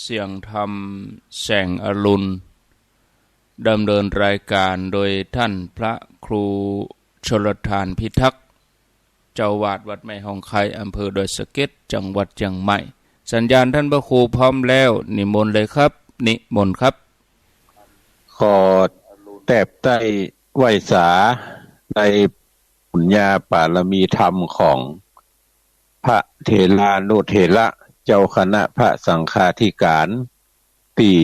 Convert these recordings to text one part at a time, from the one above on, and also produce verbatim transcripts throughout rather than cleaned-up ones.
เสียงธรรมแสงอรุณ ดำเนินรายการโดยท่านพระครูชลทานพิทักษ์ เจ้าอาวาสวัดแม่ฮ่องไคร้ อำเภอดอยสะเก็ด จังหวัดเจียงใหม่ สัญญาณท่านพระครูพร้อมแล้ว นิมนต์เลยครับ นิมนต์ครับ ขอแตบใต้ไหว้สาในปุญญาปารมีธรรมของพระเถรานุเถระเจ้าคณะพระสังฆาธิการ ตี้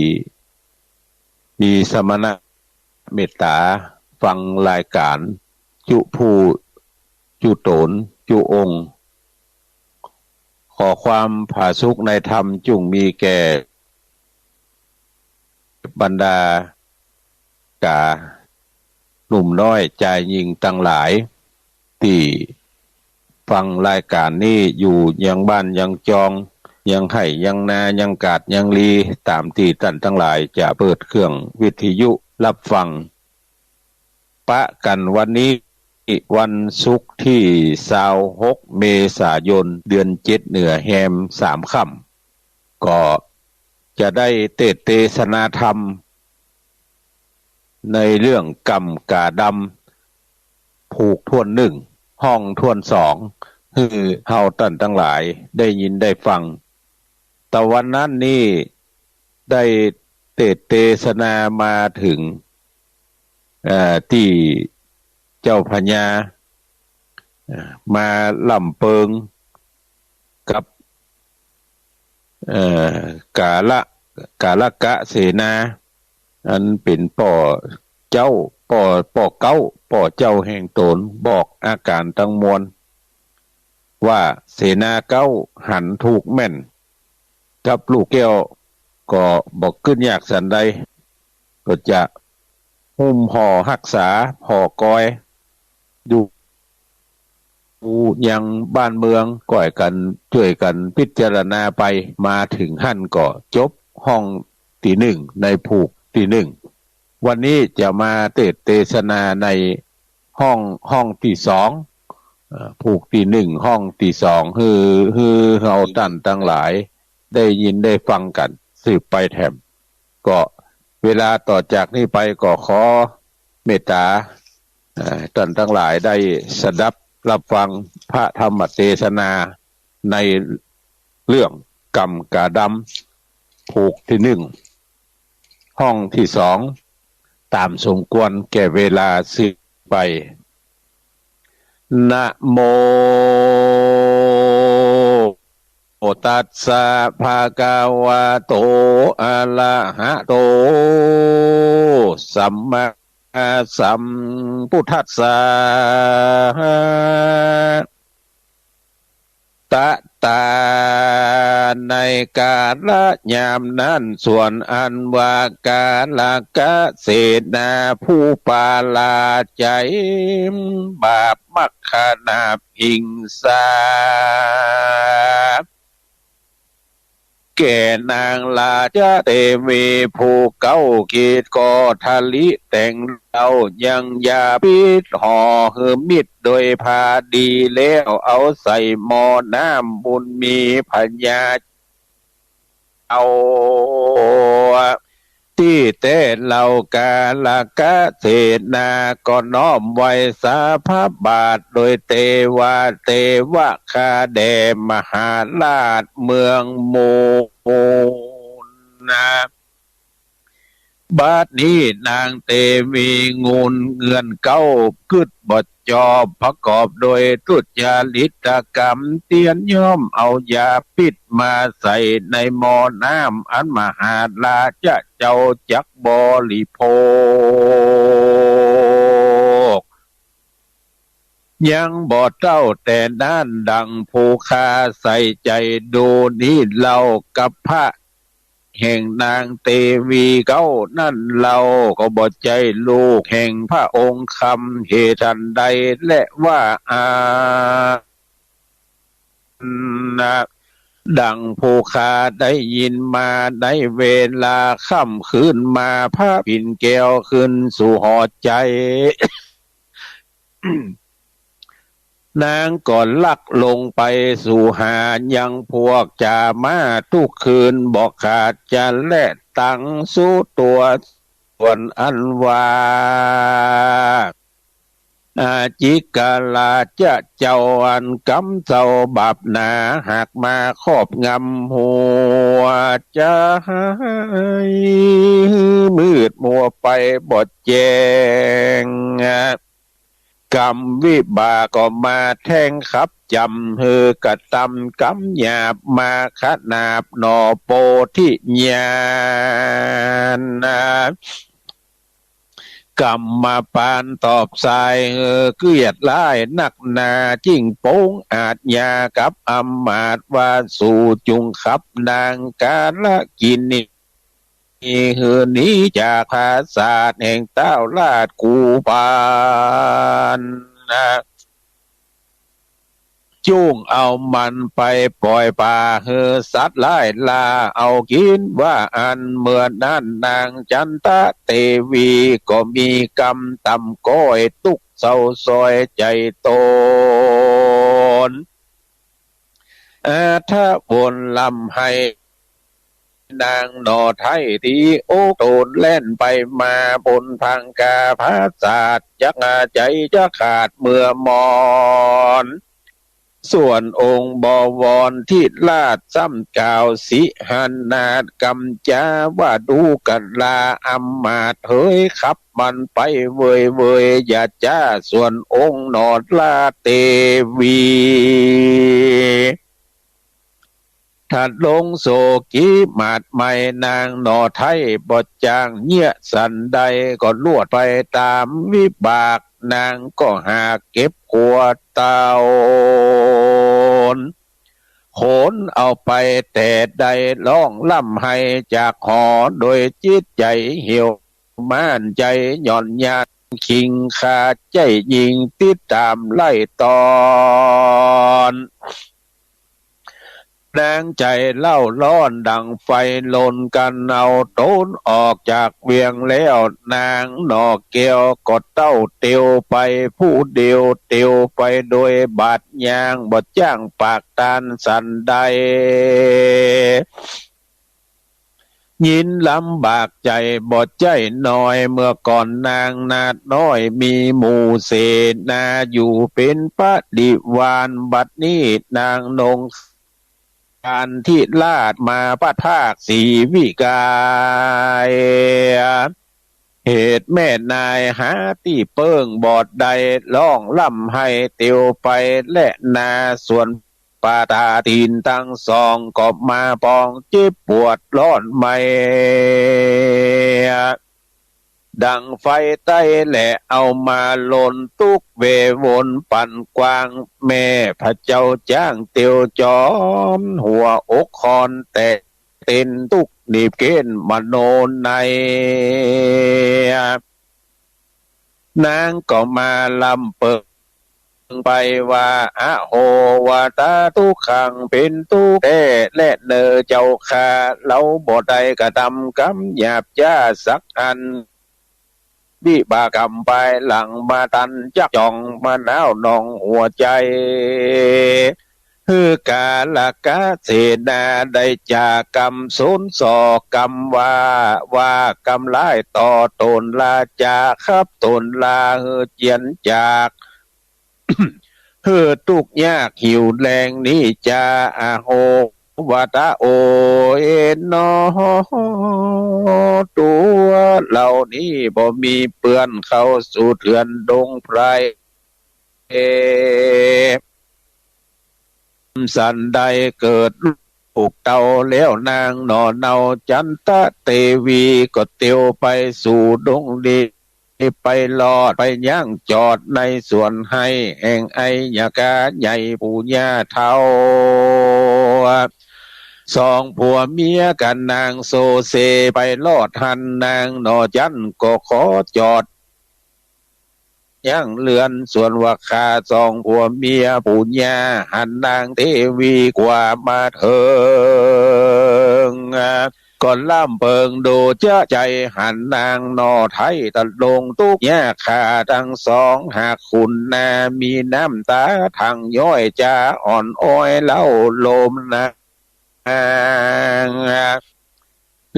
มีสมณะเมตตาฟังรายการจุผู้จุต๋นจุองค์ ขอความผาสุกในธรรมจุ่งมีแก่บรรดาก๋าหนุ่มน้อยจายญิงตังหลาย ตี้ฟังรายการนี้อยู่ยังบ้านยังจอง ยังไฮ่ยังนา ยังกาดยังลี ต๋ามตี้ต้านตังหลายจะเปิดเครื่องวิทยุฮับฟัง ปะกั๋นวันนี้วันศุกร์ตี้ซาวหกเมษายน เดือนเจ็ดเหนือแฮมสามค่ำ ก็จะได้เตสน์เตสนาธรรม ในเรื่องกำก๋าดำ ผูกถ้วนนึ่ง ห้องถ้วนสอง หื้อเฮาต้านตังหลายได้ยินได้ฟัง ตะวันนั้นนี่ได้เตสน์เตสนามาเถิง เอ่อ ตี้เจ้าพญา เอ่อ มาล่ำเปิงกับ เอ่อ กาละ กาละกะเสนา อันเป๋นป้อเจ้า ป้อ ป้อเก๊า ป้อเจ้าแห่งต๋น บอกอาก๋านตังมวล ว่าเสนาเก๊าหันถูกแม่น กับลูกแก้วก็บ่กึ๊ดยากสันใด ก็จะหุ้มห่อฮักษาผ่อกอย ดู ดูยังบ้านเมือง ก้อยกั๋นจ้วยกั๋นพิจารณาไป มาเถิงหั้นก็จบห้องตี้นึ่งในผูกตี้นึ่ง วันนี้จะมาเตสน์เตสนาในห้อง ห้องตี้สอง เอ่อ ผูกตี้นึ่ง ห้องตี้สอง หื้อ หื้อเฮาต้านตังหลายได้ยินได้ฟังกั๋นสืบไปแถม ก็เวลาต่อจากนี้ไปก็ขอเมตตา เอ่อ ต้านตังหลายได้สดับฮับฟังพระธรรมเตสนาในเรื่องกำก๋าดำ ผูกตี้นึ่ง ห้องตี้สอง ต๋ามสมควรแก่เวลาสืบไป นะโม ตัสสะ ภะคะวะโต อะระหะโต สัมมาสัมพุทธัสสะ ตะตา ในกาละยามนั้น ส่วนอันว่ากาละกะเสนาผู้ปราชัยบาปมัคคณาพิงสา แก่นางราชเตวีผู้เก๊าเกตก็ทะลิแต่งเล่ายังยาปิษห่อหื้อมิตรโดยพาดีแล้วเอาใส่หม้อน้ำบุญมีพญา เอา ตี้แต๊เล่ากาละกะเสนาก็น้อมไหว้สาพระบาทโดยเตวาเตวะข้าแด่มหาราชเมืองมูนนะ บัดนี้นางเตวีงูลเงือนเก๊ากึ๊ดบ่จอบประกอบโดยทุจริตกรรมเตียนย่อมเอายาปิษมาใส่ในหม้อน้ำอันมหาราชเจ้าจักบริโภค ยังบ่เต้าแต่นั้นดังผู้ข้าใส่ใจ๋ดูนี้เล่ากับพระแห่งนางเตวีเก๊านั้นเล่าก็บ่ใจ้ลูกแห่งพระองค์คำเหตุอันใด และว่าอา นะ ดังผู้ข้าได้ยินมาในเวลาค่ำคืนมาพระปิ่นแก้วขึ้นสู่หัวใจ๋ นางก็ลักลงไปสู่หายังพวกจ๋ามาทุกคืน บ่ขาดจะแลตังสู่ตั๋ว ส่วนอันว่า อาจิกราชเจ้าอันกำเจ้าบาปหนา หากมาครอบงำหัว จะหายมืดมัวไปบ่แจ้ง กรรมวิบากก็มาแทงขับจ๋ำ หื้อกระตำกรรมหยาบมาขนาบหน่อโพธิญาณ กรรมปานตอบสาย หื้อเกลียดร้ายนักหนา จิ่งปงอาชญากับอำมาตย์ว่า สูจุ่งขับนางกาลกิณี หื้อหนีจากผาสาทแห่งต้าวราชกุมาร จุ่งเอามันไปป่อยป่า หื้อสัตว์ร้ายล่าเอากิ๋นว่าอั้น เมื่อนั้นนางจันตะเตวีก็มีกำต่ำก้อยตุ๊กเศร้าซ้อยใจ๋ตน อาทะวนร่ำไห้ นางหน่อไท้ตี้อกตนแล่นไปมาบนพังคาผาสาท จักใจ๋จะขาดเมื่อมอน ส่วนองค์บวรทิราชซ้ำกล่าวสิหนาฏกำจ๋าว่า ดูกราอำมาตย์เหย ขับมันไปเวยเวย อย่าจ๊า ส่วนองค์หน่อราชเตวี ถ้าลงโศกีหมาดไหม้ นางหน่อไท้บ่จ้างเยียะสันใด ก็ลวดไปต๋ามวิบาก นางก็หากเก็บขัวต๋น ขนเอาไปแต่ได้ ร้องร่ำไห้จากหอ โดยจิตใจ๋เหี่ยวม้าน ใจ๋หย่อนยาน คิงคาใจ๊ยิ่งติดต๋ามไล่ตอน นางใจ๋เล่าร้อนดังไฟลน กันเอาต๋นออกจากเวียงแล้ว นางหน่อแก้วก็เต้าเตียวไปผู้เดียว เตียวไปโดยบาดยาง บ่จ้างปากตานสันใด ยินลำบากใจ๋บ่ใจ้น้อย เมื่อก่อนนางนาฏน้อยมีหมู่เสนาอยู่เป๋นปริวาร บัดนี้นางนงคานธิราชมาพัดพรากสีวิกาย เหตุแม่นายหาตี้เปิ้งบ่ได้ ร้องร่ำไห้เตียวไปแลนา ส่วน ปาตาตีนตังสองก็มาปองเจ็บปวดร้อนไหม้ ดังไฟใต้แหละเอามาลนตุ๊กเววนปันกว้าง แม่พระเจ้าจ้างเตียวจอมหัวอกคอนแตกเต้นตุ๊กหนีบเก้นมโนใน นางก็มาลำเปิงไปว่า อโห วาตา ตุ๊กขัง เป๋นตุ๊กแต๊แลเน่อเจ้าข้า เฮาบ่ได้กระตำกำหยาบจ๊าสักอัน วิบากกรรมปายหลังมาตันจักจ่องมาหนาวหนองหัวใจ๋ หื้อกาลกะเสนาได้จ๋ากำสนส่อกำว่า ว่ากำร้ายต่อต๋นลา จ๋าขับต๋นลาหื้อเจียนจาก หื้อตุ๊กยากหิวแล้งนี้จา อโห วาตา โอยหนอ ตั๋วเฮานี้บ่มีเปื้อนเข้าสู่เถื่อนดงไพร สันใดเกิดลูกเต้าแล้ว นางหน่อเนาจันตะเตวีก็เตียวไปสู่ดงดิบ ไปลอดไปยังจอดในสวนไฮ่แห่งไอยกาใหญ่ปู่ย่าเฒ่า สองผัวเมียกับนางโสเสไปลอดหั้น นางหน่อจันก็ขอจอดยังเฮือน ส่วนว่าข้าสองผัวเมียปู่ย่าหัน นางเตวีกว่ามาเถิง ก็ล้ำเปิงดูเจื้อใจ๋หันนางหน่อไท้ตะลงตุ๊กยากขาตังสองหากขุนนา มีน้ำต๋าทั้งย้อยจ๋าอ่อนอ้อยเล้าโลมนาง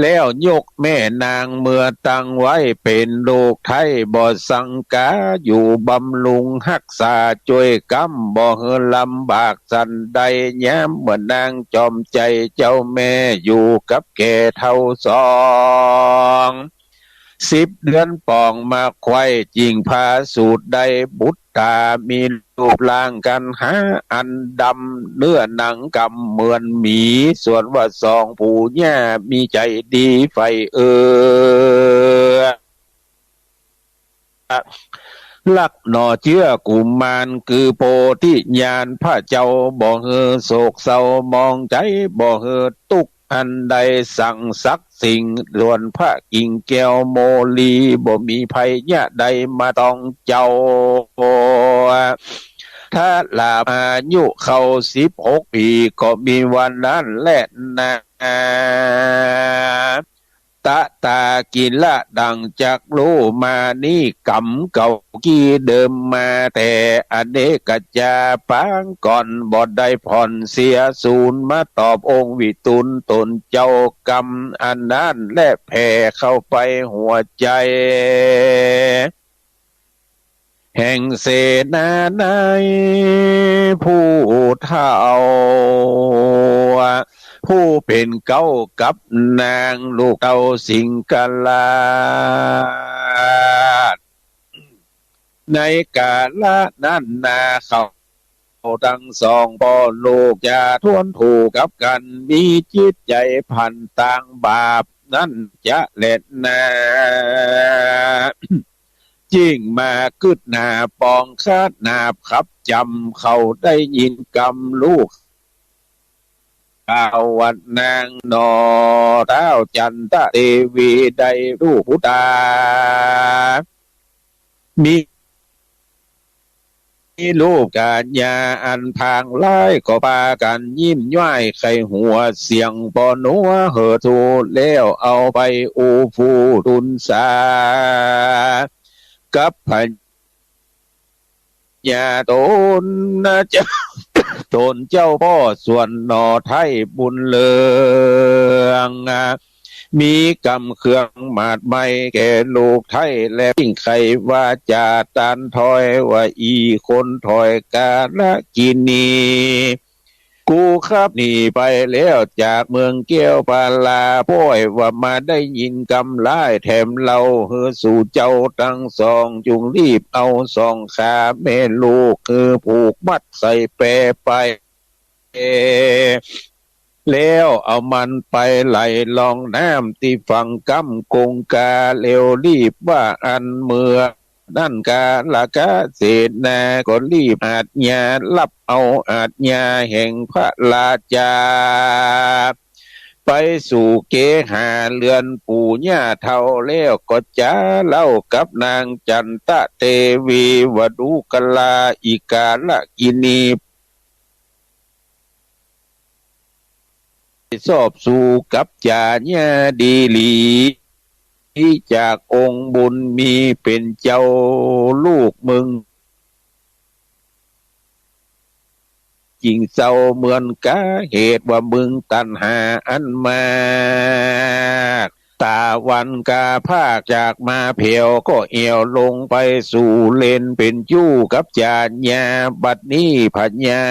แล้วยกแม่นางเมือตั้งไว้เป๋นลูกไท้บ่สังกา อยู่บำรุงฮักษาจ้วยก๊ำบ่หื้อลำบากสันใด ยามเมื่อนางจอมใจ๋เจ้าแม่อยู่กับแก่เฒ่าสอง สิบเดือนป่องมาไขว้จิ่งพาสูตรได้บุตรต๋า มีรูปร่างกันหาอันดำ เนื้อหนังกำเหมือนหมี ส่วนว่าสองปู่ย่ามีใจ๋ดีใฝ่เอื้อ ฮักหน่อเจื้อกุมารคือโพธิญาณ พระเจ้าบ่หื้อโศกเศร้ามองใจ๋ บ่หื้อตุ๊กข์อันใด สั่งศักดิ์สิ่ง ส่วนพระกิ่งแก้วโมลี บ่มีภัยยะใดมาต้องเจ้า ถ้าหลาบอายุเข้าสิบหกปี๋ ก็มีวันนั้นแลนา ตะตากิละดั่งจักฮู้มานี้ กำเก่ากี้เดิมมาแต่อเนกจาปางก่อน บ่ได้ผ่อนเสียสูญ มาตอบองค์วิทูลต๋นเจ้า กำอันนั้นแลแผ่เข้าไปหัวใจ๋ แห่งเสนาในายผู้เฒ่า ผู้เป๋นเก๊ากับนางลูกเต้าสิงคราช ในกาละนั้นนา เขาตังสองป้อลูกจะทนถูกกับกั๋น มีจิตใจ๋ผันตางบาปนั้นจะแลนา จิ่งมากึ๊ดหนาปองขนาบขับจ๋ำ เขาได้ยินกำลูกกล่าวว่านางหน่อ ท้าวจันตะเตวีได้ลูกปุตตา มี มีรูปกัญญาอันพางหลาย ก็ปากั๋นยิ้มย้ายใค่หัว เสียงป้อหนัวเฮอทูแล้วเอาไปอู้ฟู้ตุ๊นสา กับพญาต๋นนะเจ้า ต๋นเจ้าป้อส่วนหน่อไท้บุญเรือง มีกำเครื่องหมาดไม้แก่ลูกไท้ และยิ่งใค่วาจ๋าตันถอยว่า อี่คนถอยกาลกิณี กูขับหนีไปแล้วจากเมืองแก้วปาลา ป้อยว่ามาได้ยินกำร้ายแถมเล่า หื้อสู่เจ้าตังสองจุ่งรีบเอาสองขาแม่ลูก หื้อผูกมัดใส่แปไป แล้วเอามันไปไหลล่องน้ำตี้ฝั่งก๊ำกงกา แล้วรีบว่าอันเมือนั้นกาลกะเสนา ก็รีบอาชญา ฮับเอาอาชญาแห่งพระราชา ไปสู่เกหาเฮือนปู่ย่าเฒ่า แล้วก็จ๋าเล่ากับนางจันตะเตวี ว่าดูกราอิกาลกิณี ชอบสู่กับจ๋าญาดีหลี จากองค์บุญมีเป๋นเจ้าลูกมึง จิ่งเศร้าเหมือนกา เหตุว่ามึงตัณหาอันมาก ต๋าวันกาพากจากมาแผว ก็แอ่วลงไปสู่เล่นเป๋นจู้กับจ๋าญา บัดนี้พญา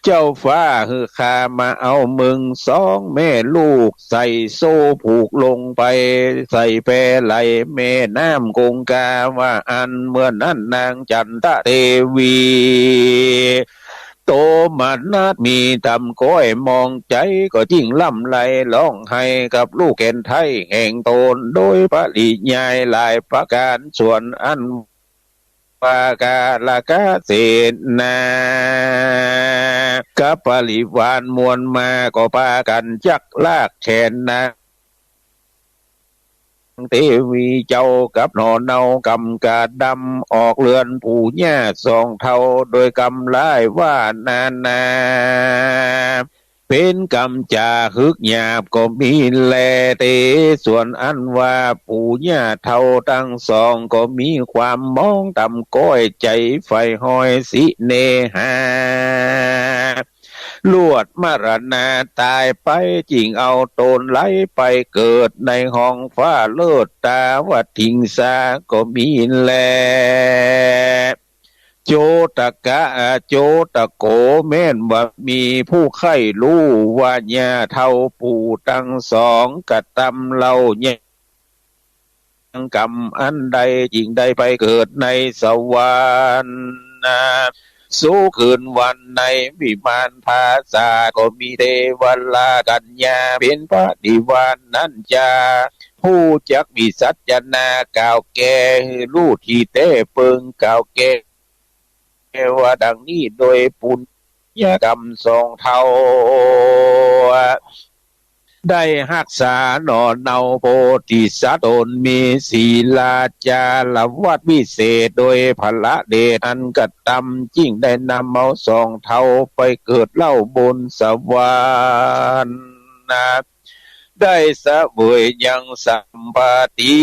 เจ้าฟ้าหื้อข้ามาเอามึงสองแม่ลูกใส่โซ่ผูกลงไป ใส่แปไหลแม่น้ำกงกา ว่าอันเมื่อนั้นนางจันตะเตวี โตมนัสมีต่ำก้อยมองใจ๋ ก็จิ่งร่ำไรฮ้องไห้กับลูกแก่นไท้แห่งต๋น โดยปริยายหลายประก๋าน ส่วนอันว่ากาลกะเสนา กับปริวารมวลมา ก็ปากั๋นจักลากแขนนาง เตวีเจ้ากับหน่อเนาเก๊ากำดำ ออกเฮือนปู่ย่าสองเฒ่า โดยกำร้ายว่านานา เป๋นกำจ๋าหึกหยาบก็มีแล เต๊ส่วนอันว่าปู่ย่าเฒ่าตังสองก็มีความมองต่ำก้อยใจ๋ใฝ่ฮอยสิเนหา ลวดมรณาต๋ายไป จึงเอาต๋นไหลไปเกิดในห้องฟ้าเลิศตาวัดถิงสาก็มีแล โจตกะ โจตโก แม่นว่ามีผู้ใค่ฮู้ว่าย่าเฒ่าปู่ตังสองกระตำเล่ายังกำอันใด จึงได้ไปเกิดในสวรรค์ สุขคืนวันในวิมานผาสาท ก็มีเตวราชกัญญาเป๋นบริวารนั้นจา ฮู้จักวิสัชนากล่าวแก่หื้อฮู้ตี้แต๊เปิงกล่าวแก่ว่าดังนี้ โดยปุญญกรรมสองเฒ่า ได้ฮักษาหน่อเนาโพธิสัตว์ต๋น มีศีลาจารวัตรวิเศษ โดยพละเดชอันกระตำ จึงได้นำเอาสองเฒ่าไปเกิดเล่าบนสวรรค์ ได้เสวยยังสัมปติ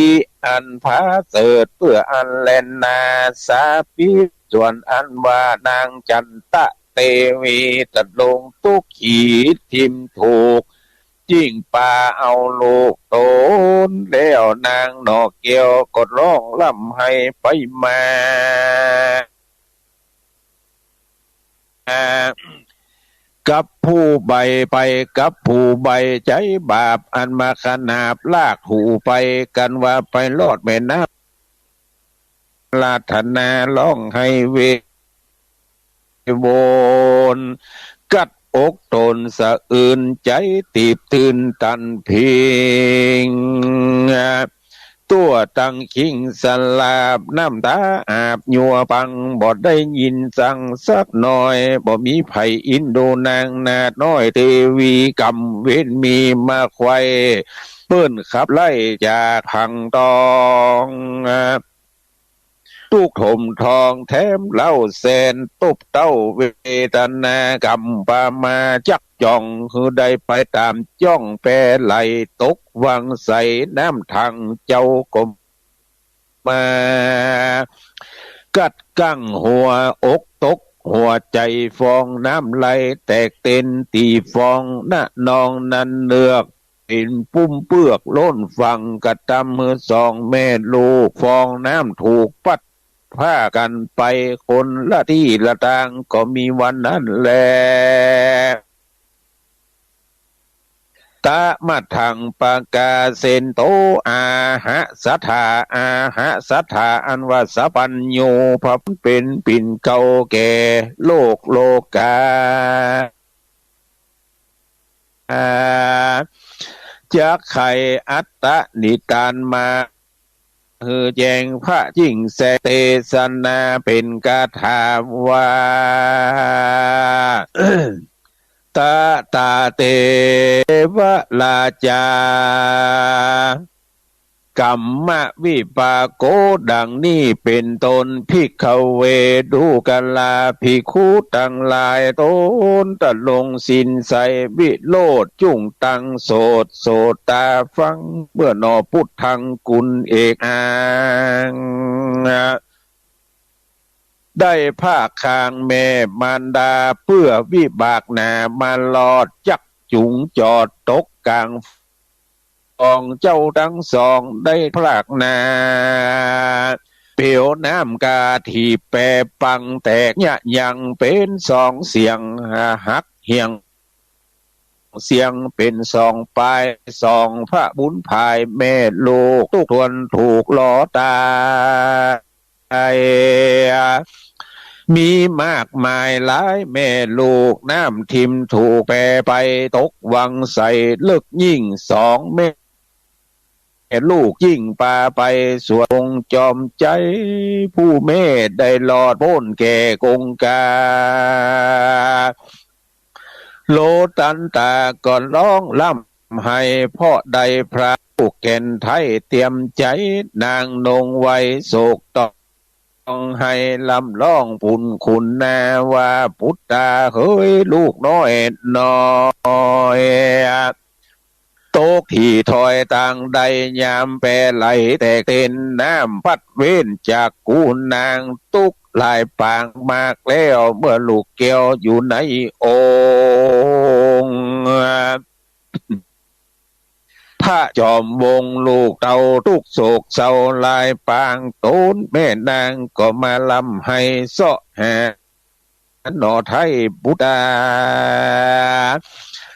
อันผาเสริฐเปื้ออั้นแลนา สาปีส่วนอันว่านางจันตะเตวีตะลงทุกข์ขีดถิ่มถูกข์ จึงปาเอาลูกต๋นแล้ว นางหน่อแก้วก็ฮ้องร่ำไห้ไปมา กับผู้ใบ้ไปกับผู้ใบ้ ใจ๊บาปอันมาขนาบลากถูไป กันว่าไปลอดแม่น้ำ ราธนาฮ้องไห้เว วนกัดอกต๋นสะอื้นใจ๋ตีบตื่นตันพิง ตั๋วตังคิงสลาบ น้ำต๋าอาบยัวปัง บ่ได้ยินสังสักหน่อย บ่มีใผอินดูนางนาฏน้อยเตวีกำเว้นมีมาไขว่ เปิ้นขับไล่จากผังตอง ตุ๊กถมทองแถมเล้าแสน ตบเต้าเวทนากำปามาจักจ่อง หื้อได้ไปต๋ามจ้องแปไหลตกวังใส น้ำถังเจ้าก็มากัดกั้งหัวอกตก หัวใจ๋ฟองน้ำไหลแตกเต็นตี้ฟอง ณ นองนั้นเนือก เป๋นปุ้มเปื้อกล้นฝั่ง กระตำหื้อสองแม่ลูกฟองน้ำถูกปั๊ดพากั๋นไปคนละตี้ละตาง ก็มีวันนั้นแล ตะมะถังปะกาเสนโต อาหะสัทธา อาหะสัทธา อันว่าสัพพัญญู พระเป๋นปิ่นเกล้าแก่โลกโลกา จักไขอัตตนิทานมา หื้อแจ้งพระยิ่งแสง เตสนาเป๋นคาถาว่า ตะตาเตวะราชา กัมมะวิปาโก ดังนี้เป๋นต้น ภิกขเว ดูกราภิกขุตังหลาย ต๋นตะลงศีลใส วิโรจน์จุ่งตังโสต โสตาฟัง เมื่อหนอ ปุทธังกุณเอกอัง ได้ภาคคางแม่มารดา เปื้อวิบากหนามารอด จักจุ่งจอดตกก๋างฟอง เจ้าตังสองได้พรากนา เปียวน้ำกาถีบแปรปังแตกยะยังเป๋นสองเสี้ยง หักเหี่ยง เสี้ยงเป๋นสองปาย สองพระบุญภายแม่ลูกทุกทวนถูกลอต๋าย มีมากมายหลายแม่ลูก น้ำถิ่มถูกแปรไปตกวังใส เลิกยิ่งสองแม่ ลูกยิ่งปาไปสวงจอมใจ๋ ผู้แม่ได้รอดป๊นแก่กงกา โลตันตาก็ฮ้องร่ำไห้ เพราะได้พระผู้แก่นไท้เตียมใจ๋ นางนงไว้โศกตอง องไห้ร่ำฮ้องปุ้นขุนนาว่า บุตราเหย ลูกน้อยหน่อย ตกตี้ถ้อยตางใด ยามแปไหลแตกเต้น น้ำพัดเว้นจากกู่นาง ตุ๊กข์หลายปางมากแล้ว เมื่อลูกแก้วอยู่ในองค์ พระจอมวงศ์ลูกเต้า ตุ๊กข์โศกเศร้าหลายปาง ต๋นแม่นางก็มาร่ำไห้เซาะหา หน่อไท้บุตรา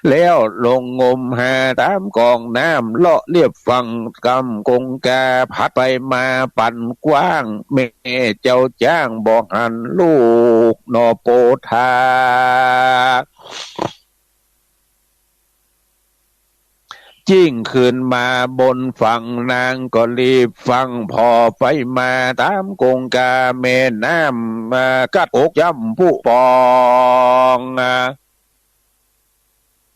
แล้วลงงมหาต๋ามกองน้ำ เลาะเลียบฝั่งกำกงกา พัดไปมาปันกว้าง แม่เจ้าจ๊างบ่หันลูกหน่อโปธา จึงขึ้นมาบนฝั่ง นางก็ลีบฟังผ่อไปมาต๋ามกงกา แม่น้ำมากัดอกย้ำผู้ปอง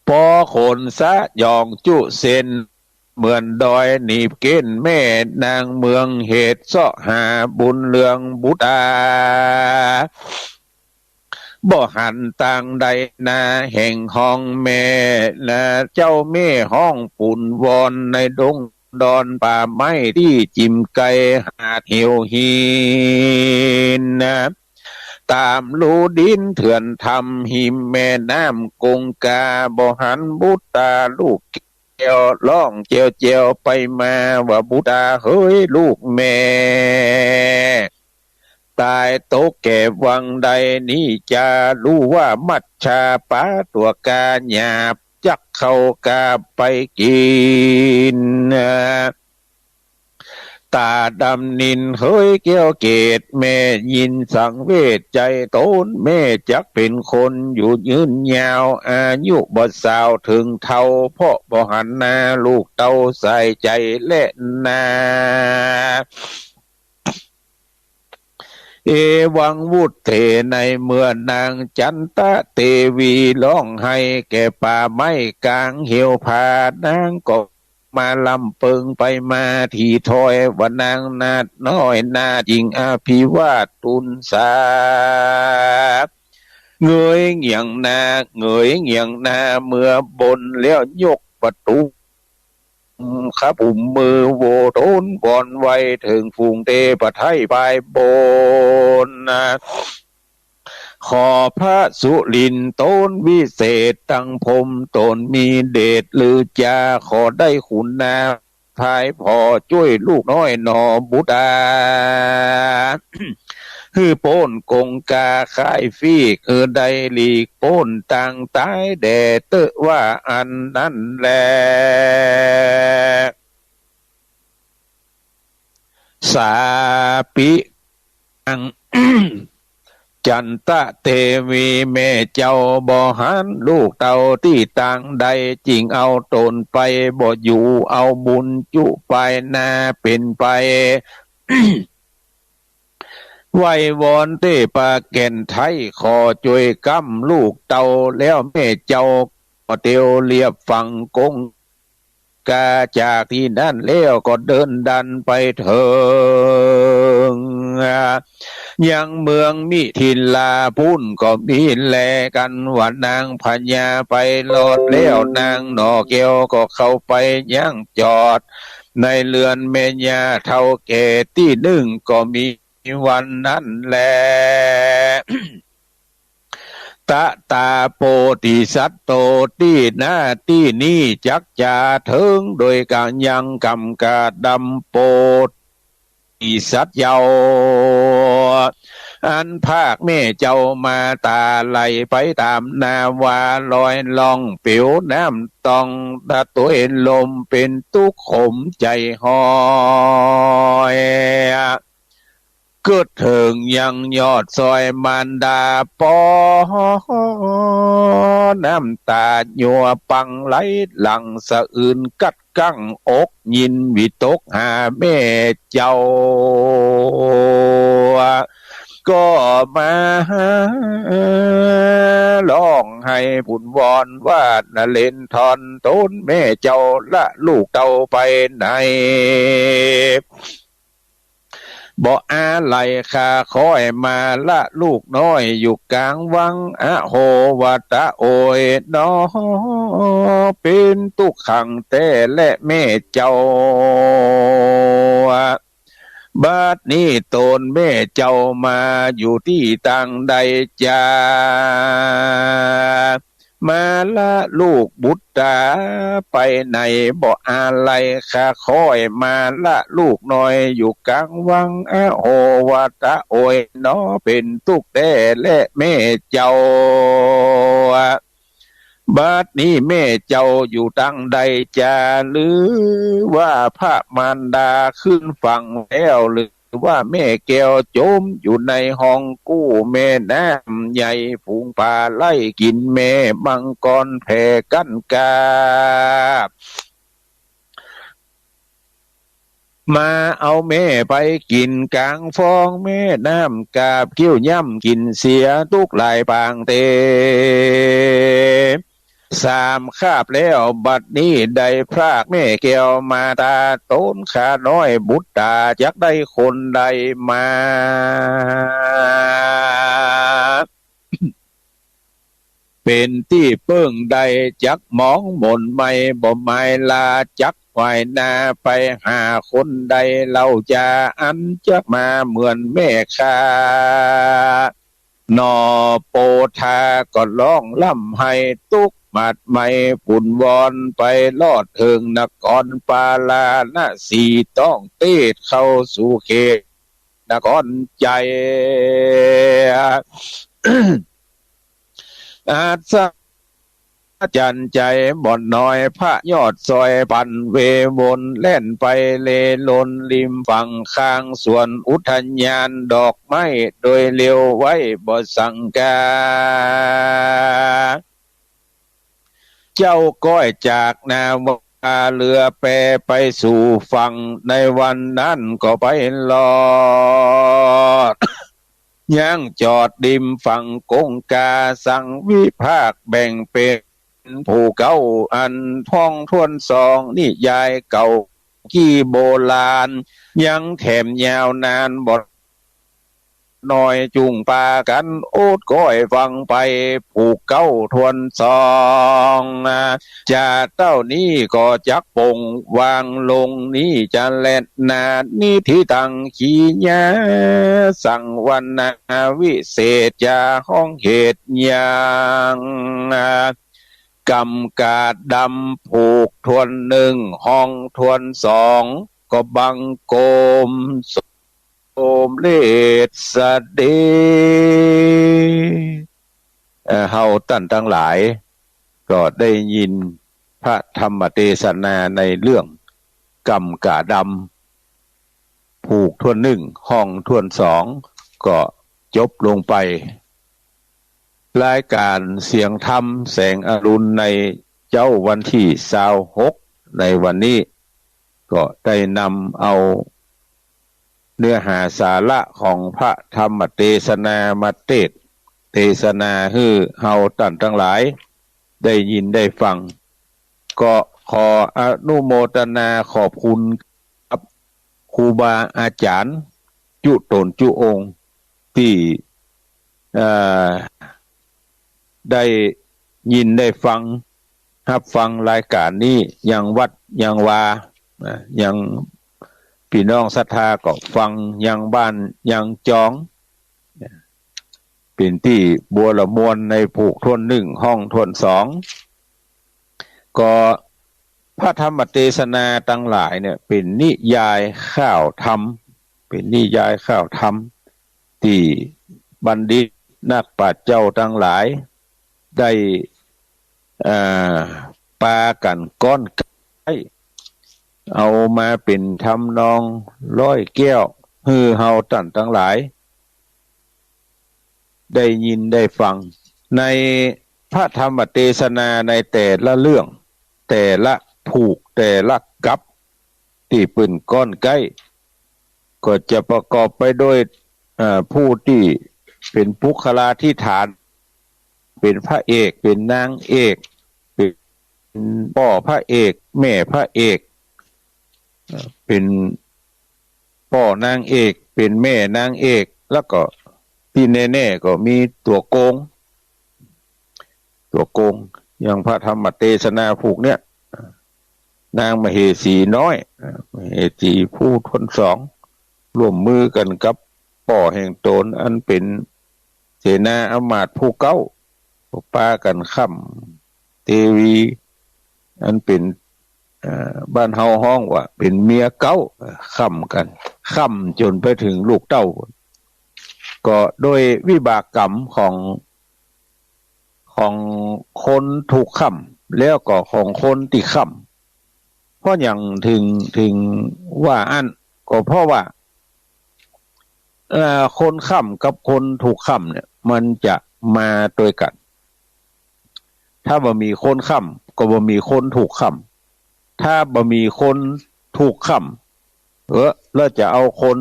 ปอโขนสะหยองจุเส้น เหมือนดอยหนีบเก้น แม่นางเมืองเหตุเซาะหาบุญเรืองบุตรา บ่หันตางใดนา แห่งฮ้องแม่นา เจ้าแม่ฮ้องปูนวอน ในดงดอนป่าไม้ตี้จิ่มไกลหาดเหวหินนา ต๋ามลู่ดินเถื่อนถ้ำหิมแม่น้ำกงกา บ่หันบุตราลูกแก้ว ฮ้องแจ้วๆ ไปมาว่า บุตราเหย ลูกแม่ ต๋ายตกแก่วังใดนี้ จาฮู้ว่ามัจฉาปาตั๋วกาหยาบ จักเข้ากาบไปกิ๋น ต๋าดำนินเหยแก้วเกต แม่ยินสังเวชใจ๋ต๋น แม่จักเป๋นคนอยู่ยืนยาว อายุบ่สาวเถิงเฒ่า เพราะบ่หันหน้าลูกเต้าสายใจ๋แลนา เอวังวุฒเถ ในเมื่อนางจันตะเตวีฮ้องไห้แก่ป่าไม้ก๋างเหวผา นางก็มาลำเปิงไปมาตี้ถ้อยว่า นางนาฏน้อยนาฏญิงอภิวาทตุนสา เงยเหงี่ยงหน้า เงยเหงี่ยงหน้าเมือบน แล้วยกประตู ขะปุมมือโหว้ต๋นวอนไว้เถิงฝูงเตพไทยฝ่ายบน ขอพระสุรินทร์ต๋นวิเศษตังพรหมต๋นมีเดชลือจา ขอได้ขุนนาภายผ่อจ้วยลูกน้อยหน่อบุตรา หื้อป๊นกงกาค่ายฟีก หื้อได้หลีกป๊นตางต๋ายแด่เต๊อะ ว่าอันนั้นแล สาปิ อัง จันตะเตวีแม่เจ้าบ่หันลูกเต้าตี้ตางใด จึงเอาต๋นไปบ่อยู่ เอาบุญจุปายหน้าเป๋นไป ไหว้วอนเตพแก่นไทย ขอจ้วยก้ำลูกเต้า แล้วแม่เจ้าก็เตียวเลียบฝั่งกงกา จากตี้นั้นแล้วก็เดินดันไปเถิง ยังเมืองมิถิลา ปุ้นก็มีแลกั๋นว่านางพญาไปรอดแล้ว นางหน่อแก้วก็เข้าไปยังจอด ในเฮือนแม่ย่าเฒ่าแก่ตี้นึ่งก็มีวันนั้นแล ตะตาโปธิสัตโต ตี้หน้าตี้นี้จักจาเถิง โดยก๋านยังกำกาดำโปธิสัตว์เจ้า อันภาคแม่เจ้ามาต๋าไหลไปต๋ามนาวา ลอยล่องเปียวน้ำต้อง ตะตวยลมเป๋นตุ๊กข์ขมใจ๋ฮ้อย เกิดเถิงยังยอดซอยมารดาปอ น้ำต๋าหยัวปังไหลหลั่งสะอื้นกัด กั้งอกยินวิตกหาแม่เจ้า ก็มาฮ้องไห้ปุ้นวอนว่านเรนทร ต๋นแม่เจ้าละลูกเต้าไปไหน บ่อาลัยข้าค่อยมาละลูกน้อยอยู่ก๋างวัง อโห วาตะโอยหนอ เป๋นตุ๊กข์ขังแต๊แลแม่เจ้า บัดนี้ตนแม่เจ้ามาอยู่ตี้ตางใดจา มาละลูกบุตราไปไหน บ่อาลัยข้าค่อยมาละลูกน้อยอยู่ก๋างวัง อโห วาตะโอยหนอ เป๋นตุ๊กข์แต๊แลแม่เจ้า บัดนี้แม่เจ้าอยู่ตางใดจา หรือว่าพระมารดาขึ้นฝั่งแล้ว หรือว่าแม่แก้วจ๋มอยู่ในฮ่องกู้แม่น้ำใหญ่ ฝูงป๋าไล่กิ๋นแม่มังกรแผ่กั้นกา มาเอาแม่ไปกิ๋นก๋างฟองแม่น้ำกาบ เกี้ยวย่ำกิ๋นเสียตุ๊กข์หลายปางเต๋ สามคาบแล้ว บัดนี้ได้พรากแม่แก้วมาต๋า ตนข้าน้อยบุตราจักได้คนใดมา เป๋นตี้เปิ้งได้จักหมองหม่นไหม้ บ่หมายลาจักหวายหน้าไปหาคนใดเล่าจา อันจักมาเหมือนแม่ข้า หนอ โปธาก็ฮ้องร่ำไห้ตุ๊กข์หมาดไหม้ ฝุ่นวอนไปลอดเถิงนครปาราณสี ต้องเตศเข้าสู่เขตนครใจ๋ อัศจรรย์ใจ๋บ่น้อย พระยอดซอยปั่นเววนแล่นไปเล่นล่นริมฝั่งข้างสวนอุทยานดอกไม้โดยเร็วไวบ่สังกา เจ้าก้อยจากนาวาเรือแปไปสู่ฝั่ง ในวันนั้นก็ไปลอด ยังจอดริมฝั่งคงคา สังวิพากษ์แบ่งเป๋นผู้เก๊า อันฮ้องถ้วนสอง นิยายเก่า กี้โบราณ ยังแถมยาวนานบ่น้อย จุ่งปากั๋นโอดก้อยฟังไป ผู้เก๊าถ้วนสอง จาเต้านี้ก็จักปลงวางลงนี้จะแลนา นิธิตัง ขีญา สังวนา วิเศษ จะฮ้องเหตุยัง กำกาดำ ผูกถ้วนนึ่ง ฮ้องถ้วนสอง ก็บังคมสมเร็จเสด็จ เอ่อ เฮาต้านตังหลาย ก็ได้ยินพระธรรมเตสนาในเรื่องกำกาดำ ผูกถ้วนนึ่ง ฮ้องถ้วนสอง ก็จบลงไป รายก๋านเสียงธรรมแสงอรุณในเจ๊าวันตี้ซาวหก ในวันนี้ ก็ได้นำเอาเนื้อหาสาระของพระธรรมเตสนามาเตสน์ เตสนาหื้อเฮาต้านตังหลายได้ยินได้ฟัง ก็ขออนุโมตนาขอบคุณกับครูบาอาจ๋ารย์จุ๊ต๋นจุ๊องค์ตี้ เอ่อ ได้ยินได้ฟัง ฮับฟังรายก๋านนี้ ยังวัดยังวา อ่า ยังปี้น้องศรัทธาก็ฟัง ยังบ้านยังจอง เป๋นตี้บัวระมวลในผูกถ้วนนึ่ง ฮ้องถ้วนสอง ก็พระธรรมเตสนาตังหลายเนี่ย เป๋นนิยายข่าวธรรม เป๋นนิยายข่าวธรรม ตี้บัณฑิตนักปราชญ์เจ้าตังหลายได้ เอ่อ ปากั๋นก้อนไก๊ เอามาเป๋นทำนองร้อยแก้ว หื้อเฮาต้านตังหลายได้ยินได้ฟัง ในพระธรรมเตสนาในแต่ละเรื่อง แต่ละผูก แต่ละกับ ตี้เปิ้นก้อนไก๊ ก็จะประกอบไปด้วย เอ่อ ผู้ตี้เป๋นปุคคลาธิฐาน เป๋นพระเอก เป๋นนางเอก เป๋นป้อพระเอก แม่พระเอก เอ่อ เป๋น ป้อนางเอก เป๋นแม่นางเอก แล้วก็ตี้แน่ๆ ก็มีตั๋วโกง ตั๋วโกง อย่างพระธรรมเตสนาผูกเนี้ย นางมเหสีน้อย มเหสีผู้คนสอง ร่วมมือกั๋นกับป้อแห่งต๋น อันเป๋นเสนาอำมาตย์ผู้เก๊า ก็ปากั๋นค้ำเตวี อันเป๋น เอ่อ บ้านเฮาฮ้องว่าเป๋นเมียเก๊า เอ่อ ค้ำกั๋น ค้ำจ๋นไปเถิงลูกเต้า ก็โดยวิบากกรรมของ ของคนถูกค้ำ แล้วก็ของคนตี้ค้ำ เพราะหยังเถิง เถิงว่าอั้น ก็เพราะว่า เอ่อ คนค้ำกับคนถูกค้ำเนี่ย มันจะมาตวยกั๋น ถ้าบ่มีคนค้ำ ก็บ่มีคนถูกค้ำ ถ้าบ่มีคนถูกค้ำ เออ แล้วจะเอาคน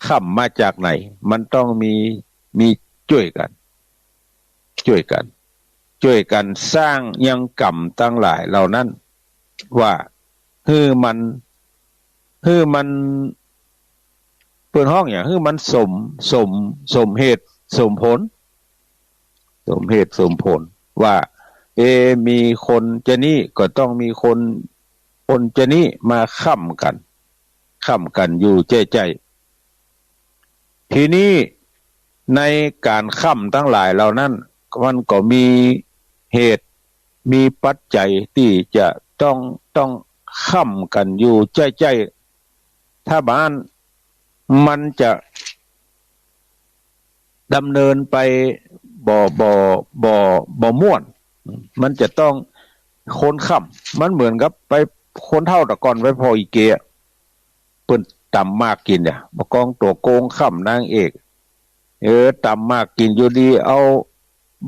ค้ำมาจากไหน มันต้องมี มีจ้วยกั๋น จ้วยกั๋น จ้วยกั๋นสร้างยังกรรมตังหลายเหล่านั้น ว่าหื้อมัน หื้อมัน เปิ้นฮ้องหยัง หื้อมันสม สม สมเหตุสมผล สมเหตุสมผล ว่า เอ มีคนจะนี้ก็ต้องมีคน คนจะนี้มาค้ำกั๋น ค้ำกั๋นอยู่ใจ้ๆ ทีนี้ในก๋านค้ำตังหลายเหล่านั้น มันก็มีเหตุ มีปัจจัยตี้จะต้อง ต้องค้ำกั๋นอยู่ใจ้ๆ ถ้าบ่าอั้นมันจะดำเนินไปบ่ บ่ บ่ บ่ม่วน มันจะต้องคนค้ำ มันเหมือนกับไปคนเฒ่าแต่ก่อนไปผ่ออีเกอะ เปิ้นต๋ำหมากกิ๋นเนี่ย บ่ากองตั๋วโกงค้ำนางเอก เออ ต๋ำหมากกิ๋นอยู่ดี เอา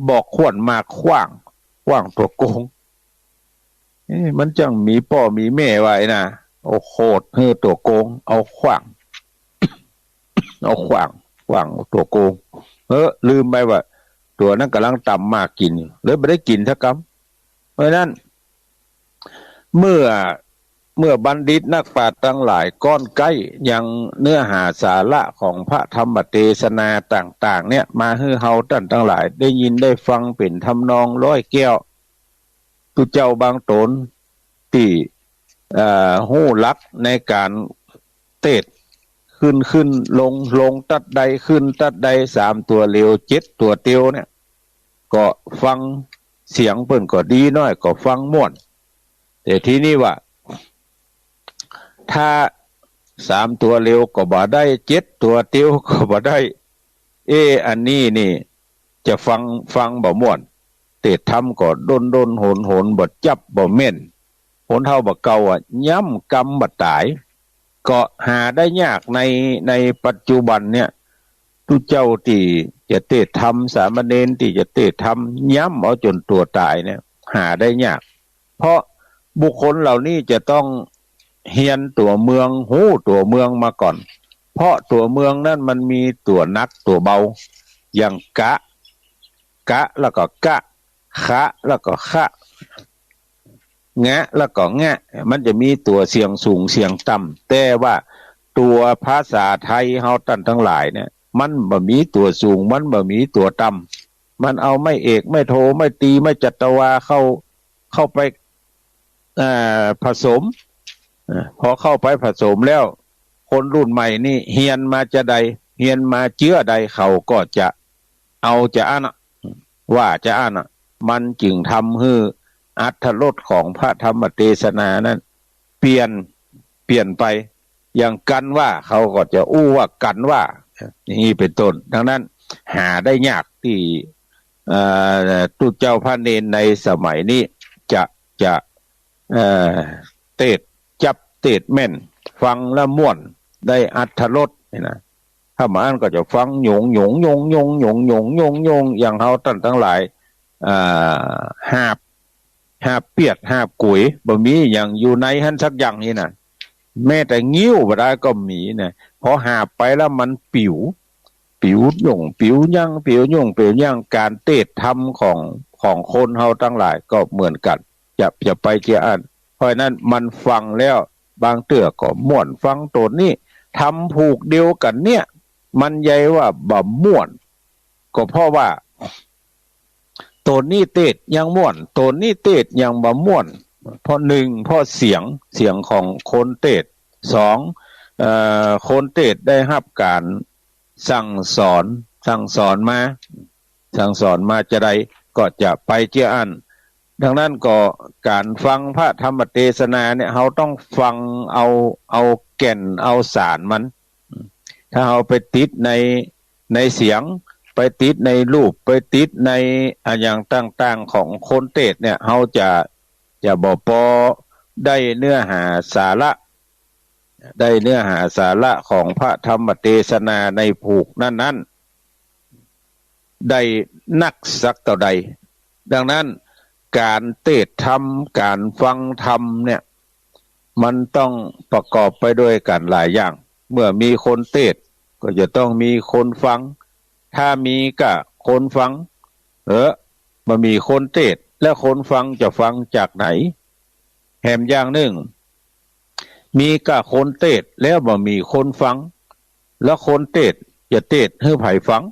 บอกข้วนหมากขว้าง ขว้างตั๋วโกง เอ๊ะ มันจั้งมีป้อมีแม่ไว้นะ โอ้ โขดหื้อตั๋วโกง เอาขว้าง เอาขว้าง ขว้างตั๋วโกง เออ ลืมไปว่าตั๋วนั้นก่ำลังต๋ำหมากกิ๋นอยู่ เลยบ่ได้กิ๋นสักกำ เพราะฉะนั้น เมื่อ เมื่อบัณฑิตนักปราชญ์ตังหลายก้อนใก้ยังเนื้อหาสาระของพระธรรมเตสนาต่างๆ เนี่ย มาหื้อเฮาต้านตังหลายได้ยินได้ฟังเป๋นทำนองร้อยแก้ว ตุ๊เจ้าบางต๋นตี้ เอ่อ ฮู้หลักในก๋านเตศน์ ขึ้นขึ้นลงลงตัดใด ขึ้นตัดใด สามตั๋วเหลว เจ็ดตั๋วเตียวเนี่ย ก็ฟังเสียงเปิ้นก็ดีน้อย ก็ฟังม่วน แต่ทีนี้ว่า ถ้าสามตั๋วเหลวก็บ่ได้ เจ็ดตั๋วเตียวก็บ่ได้ เอ๊ะ อันนี้นี่จะฟัง ฟังบ่ม่วน เตศน์ธรรมก็ด้นๆ หนๆ บ่จับบ่แม่น คนเฒ่าบ่าเก่าอะ ย้ำกำบ่ต๋าย ก็หาได้ยากใน ในปัจจุบันเนี่ย ตุ๊เจ้าตี้จะเตศน์ธรรม สามเณรตี้จะเตศน์ธรรม ย้ำเอาจ๋นตั๋วต๋ายเนี่ย หาได้ยาก เพราะบุคคลเหล่านี้จะต้องเฮียนตั๋วเมือง ฮู้ตั๋วเมืองมาก่อน เพราะตั๋วเมืองนั้นมันมีตั๋วหนักตั๋วเบา อย่างกะ กะ แล้วก็กะ ขะ แล้วก็คะ งะ แล้วก็งะ มันจะมีตั๋วเสียงสูงเสียงต่ำ แต่ว่าตั๋วภาษาไทยเฮาต้านตังหลายเนี่ย มันบ่มีตั๋วสูง มันบ่มีตั๋วต่ำ มันเอาไม้เอก ไม้โท ไม้ตรี ไม้จัตวาเข้า เข้าไป เอ่อ ผสม เอ่อ พอเข้าไปผสมแล้ว คนรุ่นใหม่นี่เฮียนมาจาใด เฮียนมาเจื้อใด เขาก็จะเอาจาอั้นน่ะ ว่าจาอั้นน่ะ มันจึงทำหื้ออรรถรสของพระธรรมเตสนานั้น เปลี่ยน เปลี่ยนไป อย่างกั๋นว่า เขาก็จะอู้ว่ากั๋นว่า อย่างนี้เป๋นต้น ดังนั้นหาได้ยากตี้ เอ่อ ตุ๊เจ้าพระเณรในสมัยนี้จะ จะ เอ่อ เตศน์จับเตศน์แม่น ฟังแล้วม่วน ได้อรรถรสนี่นะ ถ้าบ่าอั้นก็จะฟังหยงหยงหยงหยงหยงหยงหยงหยง อย่างเฮาต้านตังหลาย เอ่อ หาบ หาบเปียด หาบกุ๋ย บ่มีหยังอยู่ในหั้นสักอย่างนี่นะ แม้แต่งิ้วบ่ได้ก็มีนะ พอหาบไปแล้วมันปิ๋ว ปิ๋วหย่งปิ๋วยัง ปิ๋วหย่งปิ๋วยัง ก๋านเตศน์ธรรมของ ของคนเฮาตังหลายก็เหมือนกั๋น จะ จะไปเจียอั้น เพราะฉะนั้นมันฟังแล้วบางเตื้อก็ม่วน ฟังโตนี้ ธรรมผูกเดียวกั๋นเนี่ย มันใหญ่ว่าบ่ม่วน ก็เพราะว่า ต๋นนี้เตศน์ยังม่วน ต๋นนี้เตศน์ยังบ่ม่วน เพราะหนึ่ง เพราะเสียง เสียงของคนเตศน์ สอง เอ่อ คนเตศน์ได้ฮับก๋านสั่งสอน สั่งสอนมา สั่งสอนมาจาใดก็จะไปเจื้ออั้น ดังนั้นก็ก๋านฟังพระธรรมเตสนาเนี่ย เฮาต้องฟังเอา เอาแก่น เอาสารมัน ถ้าเฮาไปติดใน ในเสียง ไปติดในรูป ไปติดในอะหยังต่างๆ ของคนเตศน์เนี่ย เฮาจะ จะบ่ปอได้เนื้อหาสาระ ได้เนื้อหาสาระของพระธรรมเตสนาในผูกนั้นๆ ได้นักสักเต้าใด ดังนั้นก๋านเตศน์ธรรม ก๋านฟังธรรมเนี่ย มันต้องประกอบไปด้วยกั๋นหลายอย่าง เมื่อมีคนเตศน์ก็จะต้องมีคนฟัง ถ้ามีก้าคนฟัง เออ บ่มีคนเตศน์ แล้วคนฟังจะฟังจากไหน แหมอย่างนึ่ง มีก้าคนเตศน์ แล้วบ่มีคนฟัง แล้วคนเตศน์จะเตศน์หื้อใผฟัง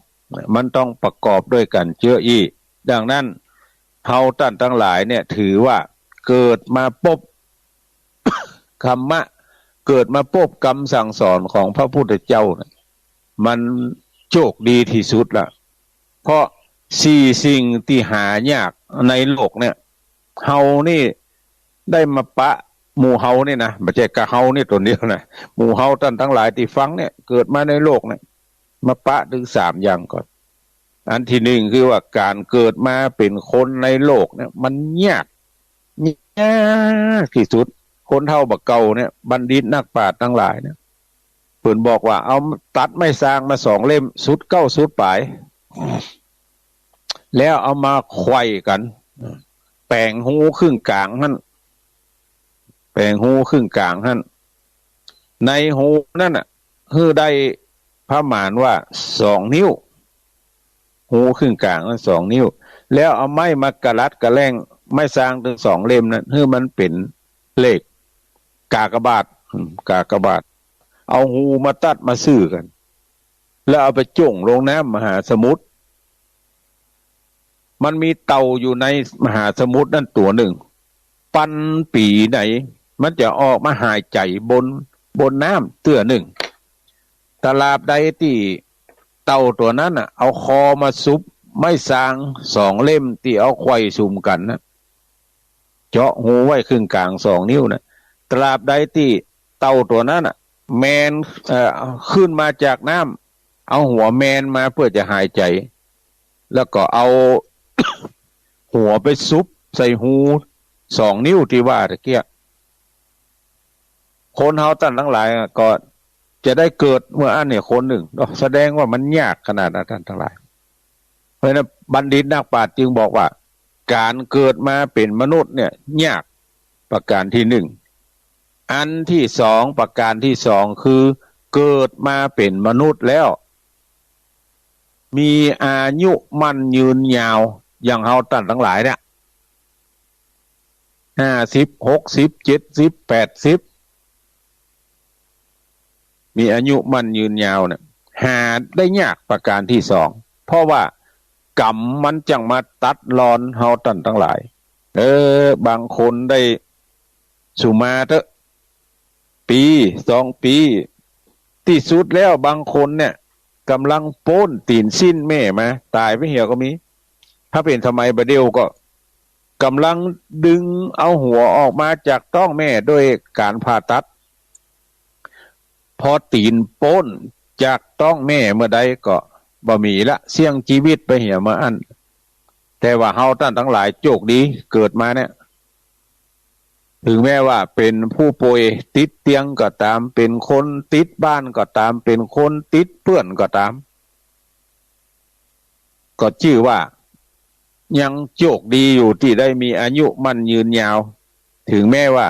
มันต้องประกอบด้วยกั๋นเจื้ออี้ ดังนั้น เฮาต้านตังหลายเนี่ย ถือว่าเกิดมาปบ ธรรมะ เกิดมาปบกำสั่งสอนของพระพุทธเจ้าเนี่ย มันโจคดีตี้สุดละ เพราะสี่สิ่งตี้หายากในโลกเนี่ย เฮานี่ได้มาปะ หมู่เฮานี่นะ บ่ใจ้ก้าเฮานี่ต๋นเดียวนะ หมู่เฮาต้านตังหลายตี้ฟังเนี่ย เกิดมาในโลกเนี่ย มาปะตึงสามอย่างก่อน อันตี้นึ่งคือว่าก๋านเกิดมาเป๋นคนในโลกเนี่ย มันยาก ยากตี้สุด คนเฒ่าบ่าเก่าเนี่ย บัณฑิตนักปราชญ์ตังหลายเนี่ย เปิ้นบอกว่าเอาตัดไม้ซางมาสองเล่ม สุดเก๊าสุดป๋าย แล้วเอามาไขว่กั๋น แป๋งฮูครึ่งก๋างหั้น แป๋งฮูครึ่งก๋างหั้น ในฮูนั้นน่ะ หื้อได้ประมาณว่าสองนิ้ว ฮูครึ่งก๋างนั้นสองนิ้ว แล้วเอาไม้มากะลัดกะแล่งไม้ซางตึงสองเล่มนั้น หื้อมันเป๋นเลขกากบาท อืม กากบาท เอาฮูมาตัดมาซื่อกั๋น แล้วเอาไปจ้วงลงน้ำมหาสมุทร มันมีเต่าอยู่ในมหาสมุทรนั้นตั๋วนึ่ง ปันปี๋ไหน มันจะออกมาหายใจ๋บน บนน้ำเตื้อนึ่ง ตราบใดตี้เต่าตั๋วนั้นน่ะ เอาคอมาสุบไม้ซางสองเล่มตี้เอาไขว่สุมกั๋นนะ เจาะฮูไว้ครึ่งก๋างสองนิ้วนะ ตราบใดตี้เต่าตั๋วนั้นน่ะ แมน เอ่อ ขึ้นมาจากน้ำ เอาหัวแมนมาเปื้อจะหายใจ๋ แล้วก็เอา หัวไปสุบใส่ฮูสองนิ้วตี้ว่าตะเกีย คนเฮาต้านตังหลายอะ ก็จะได้เกิดเมื่ออั้นเนี่ยคนนึ่งเนาะ แสดงว่ามันยากขนาดนั้นต้านตังหลาย เพราะฉะนั้นบัณฑิตนักปราชญ์จึงบอกว่า ก๋านเกิดมาเป๋นมนุษย์เนี่ยยาก ประก๋านตี้นึ่ง อันตี้สอง ประก๋านตี้สองคือเกิดมาเป๋นมนุษย์แล้ว มีอายุมั่นยืนยาว อย่างเฮาต้านตังหลายเนี่ย ห้าสิบ หกสิบ เจ็ดสิบ แปดสิบ มีอายุมั่นยืนยาวเนี่ย หาได้ยากประก๋านตี้สอง เพราะว่ากรรมมันจั่งมาตัดรอนเฮาต้านตังหลาย เออ บางคนได้สุมาเต๊อะ ปี๋ สองปี๋ ตี้สุดแล้วบางคนเนี่ย ก่ำลังป๊นตี๋นซิ้นแม่มา ต๋ายไปเหียก็มี ถ้าเป๋นสมัยบ่าเดี่ยวก็ ก่ำลังดึงเอาหัวออกมาจากต๊องแม่โดยก๋านผ่าตัด พอตี๋นป๊นจากต๊องแม่เมื่อใดก็บ่มีละ เสี้ยงจีวิตไปเหียเมื่ออั้น แต่ว่าเฮาต้านตังหลายโจคดีเกิดมาเนี่ย เถิงแม้ว่าเป๋นผู้ป่วยติดเตียงก็ต๋าม เป๋นคนติดบ้านก็ต๋าม เป๋นคนติดเปื้อนก็ต๋าม ก็จื้อว่ายังโจคดีอยู่ตี้ได้มีอายุมั่นยืนยาว เถิงแม้ว่า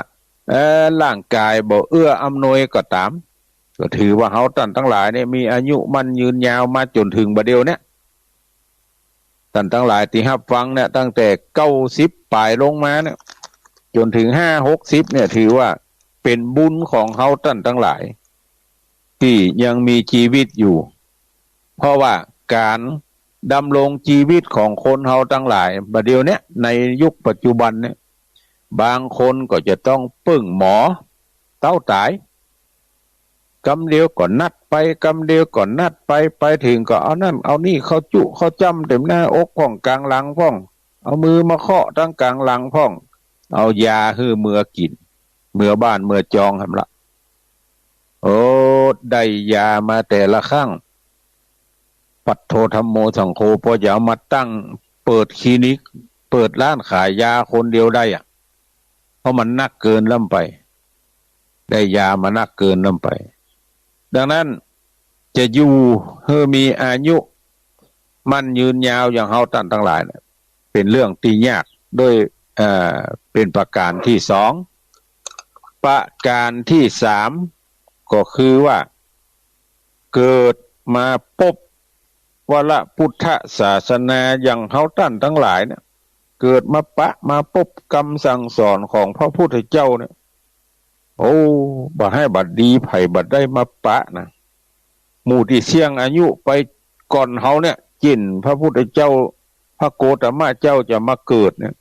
เอ่อ ร่างก๋ายบ่เอื้ออำนวยก็ต๋าม ก็ถือว่าเฮาต้านตังหลายเนี่ยมีอายุมั่นยืนยาวมาจ๋นเถิงบ่าเดี่ยวเนี่ย ต้านตังหลายตี้ฮับฟังเนี่ย ตั้งแต่เก้าสิบป๋ายลงมาเนี่ย จ๋นเถิงห้าหกสิบเนี่ย ถือว่าเป๋นบุญของเฮาต้านตังหลาย ตี้ยังมีจีวิตอยู่ เพราะว่าก๋านดำรงจีวิตของคนเฮาตังหลายบ่าเดี่ยวเนี้ย ในยุคปัจจุบันเนี่ย บางคนก็จะต้องเปิ้งหมอเต้าต๋าย กำเดียวก็นัดไป กำเดียวก็นัดไป ไปเถิงก็เอานั่นเอานี่เข้าจุเข้าจ้ำเต็มหน้าอกพ่องก๋างหลังพ่อง เอามือมาเคาะตังก๋างหลังพ่อง เอายาหื้อเมือกิ๋น เมือบ้านเมือจองหั้นละ โอ้ ได้ยามาแต่ละครั้ง ปัตโธธัมโมสังโฆ ปอจะเอามาตั้งเปิดคลินิก เปิดร้านขายยาคนเดียวได้อะ เพราะมันนักเกินล้ำไป ได้ยามานักเกินล้ำไป ดังนั้นจะอยู่หื้อมีอายุมั่นยืนยาวอย่างเฮาต้านตังหลายเนี่ย เป๋นเรื่องตี้ยากโดย เอ่อ เป๋นประก๋านตี้สอง ประก๋านตี้สาม ก็คือว่า เกิดมาปบวรพุทธศาสนาอย่างเฮาต้านตังหลายเนี่ย เกิดมาปะมาปบกำสั่งสอนของพระพุทธเจ้าเนี่ย โอ้ บ่าไห้บ่าดีใผบ่ได้มาปะนะ หมู่ตี้เสี้ยงอายุไปก่อนเฮาเนี่ย เจ้นพระพุทธเจ้า พระโคตมะเจ้าจะมาเกิดเนี่ย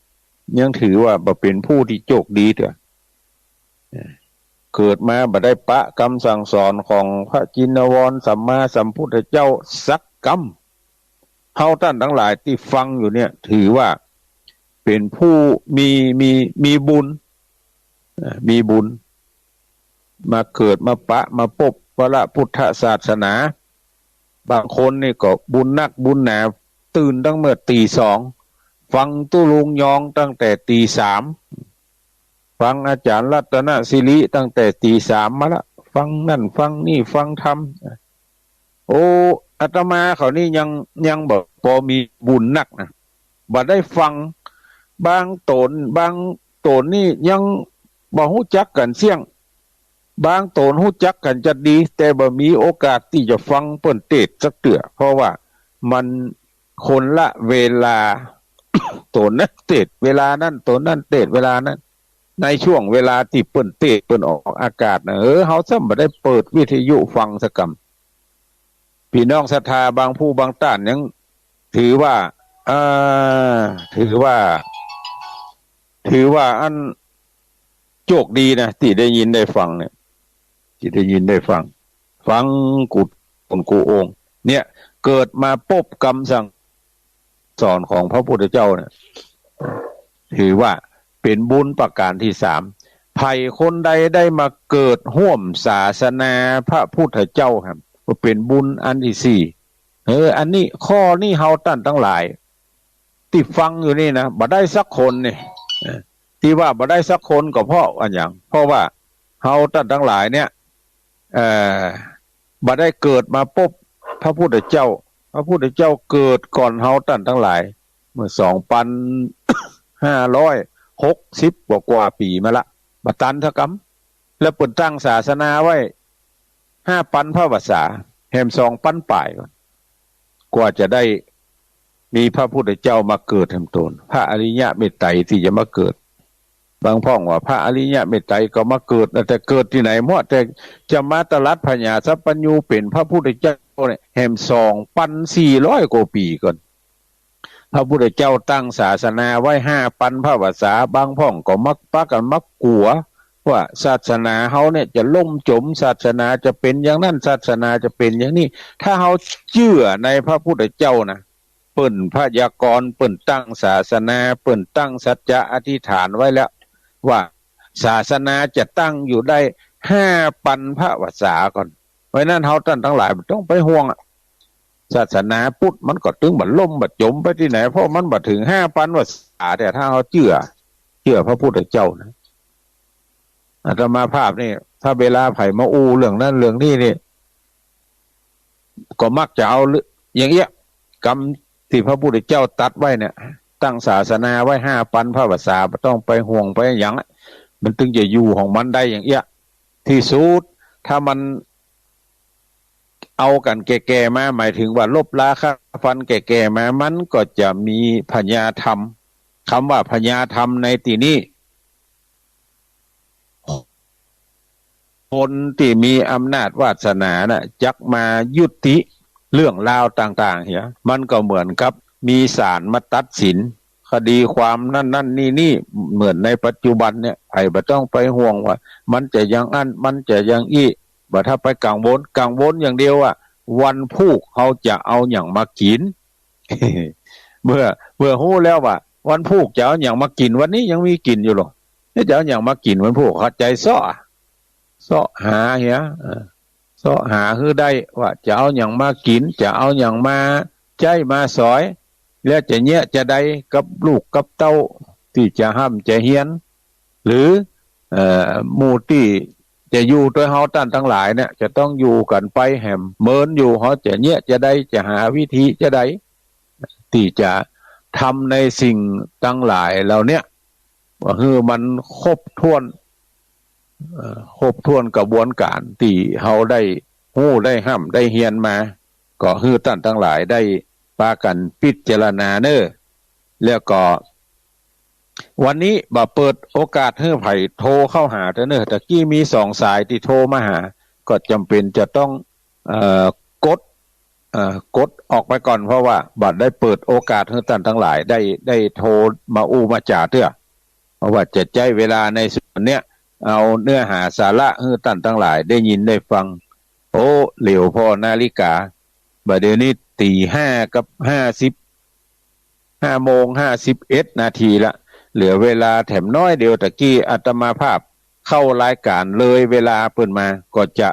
ยังถือว่าบ่าเป๋นผู้ตี้โจคดีเตื้อ เกิดมาบ่ได้ปะกำสั่งสอนของพระจินวรสัมมาสัมพุทธเจ้าสักกำ เฮาต้านตังหลายตี้ฟังอยู่เนี่ย ถือว่าเป๋นผู้มี มี มีบุญ เอ่อ มีบุญ มาเกิดมาปะมาปบวรพุทธศาสนา บางคนนี่ก็บุญนักบุญหนา ตื่นตั้งเมื่อตีสอง ฟังตุ๊ลุงยองตั้งแต่ตีสาม ฟังอาจ๋ารย์รัตนสิริตั้งแต่ตีสามมาละ ฟังนั่นฟังนี่ฟังธรรม โอ้ อาตมาเขานี่ยัง ยังบ่ปอมีบุญนักนะ บ่ได้ฟัง บางต๋น บางต๋นนี่ยังบ่ฮู้จักกั๋นเสี้ยง บางต๋นฮู้จักกั๋นจะดี แต่บ่มีโอกาสตี้จะฟังเปิ้นเตสน์สักเตื้อ เพราะว่ามันคนละเวลา ต๋นนั้นเตสน์เวลานั้น ต๋นนั้นเตสน์เวลานั้น ในช่วงเวลาตี้เปิ้นเตสน์เปิ้นออกอากาศนะ เออ เฮาซ้ำบ่ได้เปิดวิทยุฟังสักกำ ปี้น้องศรัทธาบางผู้บางต้านยังถือว่า เอ่อ ถือว่า ถือว่าอันโจคดีนะ ตี้ได้ยินได้ฟังเนี่ย ตี้ได้ยินได้ฟัง ฟังกู้ต๋นกู้องค์ เนี่ย เกิดมาปบกำสั่งสอนของพระพุทธเจ้าเนี่ย ถือว่าเป๋นบุญประก๋านตี้สาม ใผคนใดได้มาเกิดฮ่วมศาสนาพระพุทธเจ้าครับ ก็เป๋นบุญอันตี้สี่ เออ อันนี้ ข้อนี้เฮาต้านตังหลายตี้ฟังอยู่นี่นะ บ่ได้สักคนนี่ เออ ตี้ว่าบ่ได้สักคนก็เพราะอันหยัง เพราะว่าเฮาต้านตังหลายเนี่ย เอ่อ บ่ได้เกิดมาปบพระพุทธเจ้า พระพุทธเจ้าเกิดก่อนเฮาต้านตังหลาย เมื่อสองปันห้าร้อยหกสิบกว่าๆ ปี๋มาละ บ่ตันสักกำ แล้วเปิ้นตั้งศาสนาไว้ห้าปันพรรษา แหมสองปันป๋ายก่อน กว่าจะได้มีพระพุทธเจ้ามาเกิดแหมตน พระอริยะเมตไตรยตี้จะมาเกิด บางพ่องว่าพระอริยะเมตไตรยก็มาเกิดนะ แต่เกิดตี้ไหน มัวแต่จะมาตรัสผญาสัพพัญญูเป๋นพระพุทธเจ้าเนี่ย แหมสองปันสี่ร้อยกว่าปี๋ก่อน พระพุทธเจ้าตั้งศาสนาไว้ห้าปันพรรษา บางพ่องก็มักปากั๋นมักกั๋ว ว่าศาสนาเฮาเนี่ยจะล่มจ๋ม ศาสนาจะเป๋นอย่างนั้น ศาสนาจะเป๋นอย่างนี้ ถ้าเฮาเจื้อในพระพุทธเจ้านะ เปิ้นพยากรณ์ เปิ้นตั้งศาสนา เปิ้นตั้งสัจจะอธิษฐานไว้แล้ว ว่าศาสนาจะตั้งอยู่ได้ห้าปันพรรษาก่อน เพราะฉะนั้นเฮาต้านตังหลายบ่ต้องไปห่วงอะ ศาสนาพุทธมันก็ตึงบ่ล่มบ่จ๋มไปตี้ไหน เพราะมันบ่เถิงห้าปันพรรษา แต่ถ้าเฮาเจื้อ เจื้อพระพุทธเจ้านะ อาตมาภาพนี่ ถ้าเวลาใผมาอู้เรื่องนั้นเรื่องนี้นี่ ก็มักจะเอาเรื่องอย่างเอี้ย กำตี้พระพุทธเจ้าตรัสไว้เนี่ย ตั้งศาสนาไว้ห้าปันพรรษา บ่ต้องไปห่วงไปหยังอะ มันตึงจะอยู่ของมันได้อย่างเอี้ย ตี้สุด ถ้ามันเอากั๋นแก่ๆ มา หมายถึงว่าลบราฆ่าฟันแก่ๆ มา มันก็จะมีพญาธรรม กำว่าพญาธรรมในตี้นี้ คนตี้มีอำนาจวาสนาน่ะ จักมายุติเรื่องราวต่างๆ เหีย มันก็เหมือนกับมีศาลมาตัดสินคดีความนั่นๆ นี่ๆ เหมือนในปัจจุบันเนี่ย ใผบ่ต้องไปห่วงว่ามันจะอย่างอั้น มันจะอย่างอี้ บ่ถ้าไปกังวล กังวลอย่างเดียวอะ วันพูกเฮาจะเอาหยังมากิ๋น เมื่อ เมื่อฮู้แล้วว่าวันพูกจะเอาหยังมากิ๋น วันนี้ยังมีกิ๋นอยู่หรอ จะเอาหยังมากิ๋นวันพูก เข้าใจ๋เซาะ เซาะหาเหีย เออ เซาะหาหื้อได้ว่าจะเอาหยังมากิ๋น จะเอาหยังมาใจ๊มาสอย แล้วจะเยียะจะใดกับลูกกับเต้าตี้จะฮ่ำจะเฮียน หรือ เอ่อ หมู่ตี้จะอยู่ตวยเฮาต้านตังหลายเนี่ย จะต้องอยู่กั๋นไปแหมเมินอยู่ เฮาจะเยียะจะใด จะหาวิธีจะใด ตี้จะทำในสิ่งตังหลายเหล่าเนี้ย หื้อมันครบถ้วน เอ่อ ครบถ้วนกระบวนก๋านตี้เฮาได้ฮู้ได้ฮ่ำได้เฮียนมา ก็หื้อต้านตังหลายได้ปากั๋นพิจารณาเน่อ แล้วก็ วันนี้บ่เปิดโอกาสหื้อใผโทรเข้าหาเตื้อเน่อ ตะกี้มีสองสายตี้โทรมาหา ก็จ๋ำเป๋นจะต้อง เอ่อ กด เอ่อ กดออกไปก่อน เพราะว่าบ่ได้เปิดโอกาสหื้อต้านตังหลายได้ ได้โทรมาอู้มาจ๋าเตื้อ เพราะว่าจะใจ๊เวลาในส่วนเนี้ย เอาเนื้อหาสาระหื้อต้านตังหลายได้ยินได้ฟัง โอ้ เหลียวผ่อนาฬิกา บ่าเดี่ยวนี้ตี๋ห้ากับห้าสิบ ห้าโมงห้าสิบเอ็ดนาทีละ เหลือเวลาแถมน้อยเดียว ตะกี้อาตมาภาพเข้ารายก๋านเลยเวลาเปิ้นมา ก็จะ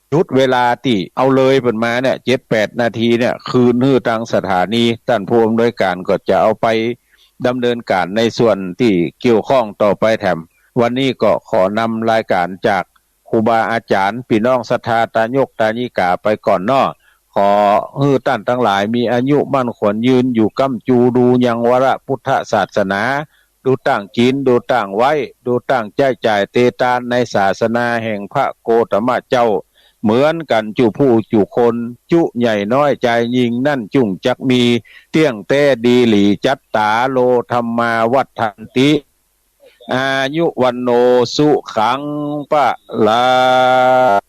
หยุดเวลาตี้เอาเลยเปิ้นมาเนี่ย เจ็ดแปดนาทีเนี่ย คืนหื้อตางสถานี ต้านผู้อำนวยก๋านก็จะเอาไปดำเนินก๋านในส่วนตี้เกี่ยวข้องต่อไปแถม วันนี้ก็ขอนำรายก๋านจาก ครูบาอาจ๋ารย์ ปี้น้องศรัทธาตายกตายิกาไปก่อนเนาะ ขอหื้อต้านตังหลายมีอายุมั่นขวัญยืนอยู่ก้ำจูดูยังวรพุทธศาสนา ดูต้างกิ๋น ดูต้างไว้ ดูต้างใจ๊จ่ายเตตานในศาสนาแห่งพระโคตมะเจ้า เหมือนกั๋นจุผู้จุคน จุใหญ่น้อยจายญิง นั้นจุ่งจักมี เตี้ยงแต๊ดีหลี จัตตาโร ธัมมา วัฑฒันติ อายุ วัณโณ สุขัง พะลัง